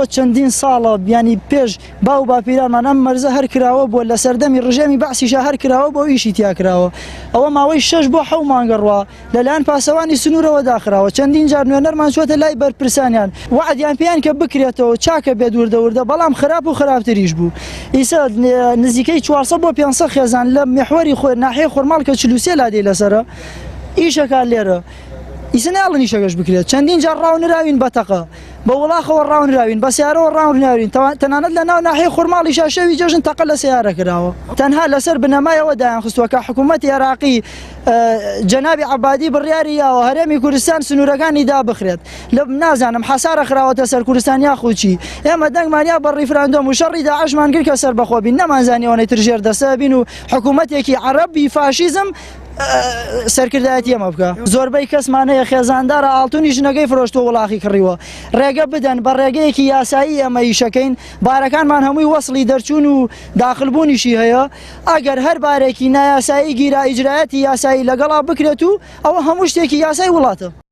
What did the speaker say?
چەندین ساڵە یانی پێش باو باپیرانمان ئەم مەرزە هەر کراوە بووە لە سەردەمی ڕژێمی بەعسیشا هەر کراوە بۆ ئیشی تیا کراوە ئەوە ماوەی شەش بۆ حەو مانگە ڕوا لەلایەن پاسەوانی سنوورەوە داخراوە چەندین جار نوێنەرمان چووەتە لای بەرپرسانیان وەعدیان پێیان کە بکرێتەوە چاکە بێت وردە وردە بەڵام خراپ و خراپتریش بوو ئیسە نزیکەی 400 بۆ 500 خێزان لە میحوەری خۆ ناحیەی خورماڵ کە 43 لادێی لەسەرە ئیشەکات لێرە ئیسە ناڵن ئیشەکەش بکرێت چەندین جار ڕاونراوین بە تەقە بە وڵاخەوە ڕاونراوین، بە سەیارەوە ڕاونراوین، تەنانەت لە ناو ناحیەی خورماڵیشا شەوی جەژن تەقە لە سەیارە کراوە. تەنها لەسەر بنەمای ئەوە دایانخستووە کە حکوومەتی عێراقی جەنابی عەبادی بڕیاری یاوە هەرێمی کوردستان سنوورەکانی دابخرێت. لە نازانم حەسارە خراوەتە سەر کوردستان یاخود چی. ئێمە دەنگمان یا بە ڕیفراندۆم و شەڕی داعشمان کرد کە سەربەخۆ بین، نەمانزانی ئەوەنەی تر ژێردەستە بین و حکوومەتێکی عەرەبی فاشیزم سەرکردایەتی ئەمە بکە زۆربەی کەسمان هەیە خێزاندارە ئاڵتونی ژنەکەی فرۆشتووە وڵاخی کڕیوە ڕێگە بدەن بە ڕێگەیەکی یاسایی ئەمە ئیشەکەین بارەکانمان هەمووی وەسڵی دەرچوون و داخلبوونیشی هەیە ئەگەر هەر بارێکی نایاسایی گیرا ئیجرایەتی یاسایی لەگەڵا بکرێت و ئەوە هەموو شتێکی یاسای وڵاتە.